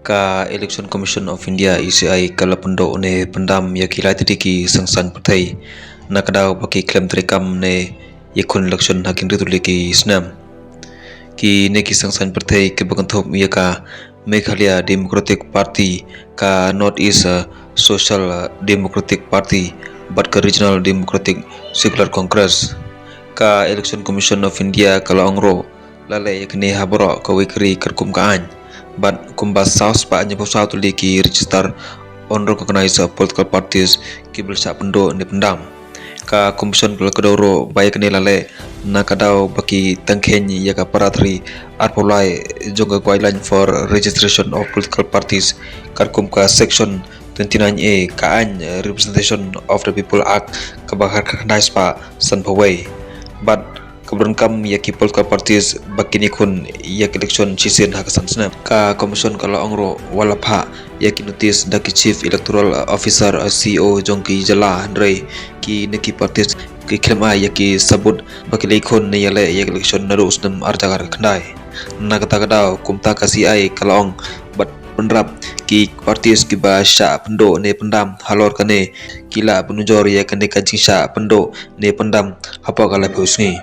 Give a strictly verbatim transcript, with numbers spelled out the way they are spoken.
Ka Election Commission of India, E C I, ka la pynduh ne pyndam ïa ki lai tylli ki seng saiñ pyrthei na ka daw ba ki khlem treikam ne ïakhun election ha ki hynriew tylli ki snem. Kine ki seng saiñ pyrthei kiba kynthup ïa ka Meghalaya Democratic Party, ka North East, uh, Social, uh, Democratic Party bad ka Regional Democratic Secular Congress. Ka Election Commission of India ka la ong ruh la leh ïa kane ha baroh kawei ka ri katkum ka aiñ. Bad kumba saw spah hynñiewphew saw tylli ki register unrecognized political parties kiba la shah pynduh ne pyndam. Ka Commission ka la kdew ruh ba ïa kane la leh na ka daw ba ki tang kheiñ ïa ka para three arphew lai jong ka Guideline for Registration of Political Parties, katkum ka Section twenty-nine A ka aiñ, uh, Representation of the People Act, kaba khatkhyndai spah sanphew wei. Bad kaba donkam ïa ki political parties ba kin ïakhun ïa ka election shisien ha ka san snem. Ka Commission ka la ong ruh wat la phah ïa ki notice da ki Chief Electoral Officer, uh, C E O jong ki jylla, hynrei kine ki parties ki khlem ai ïa ki sabut ba ki la ïakhun ne ïaleh ïa ka election naduh u snem ar hajar khatkhyndai. Na kata ka daw, kumta ka C I ka la ong, bad bynrap ki parties kiba shah pynduh ne pyndam halor kane ki lah ban ujor ïa kane ka jingshah pynduh ne pyndam hapoh ka laiphew sngi.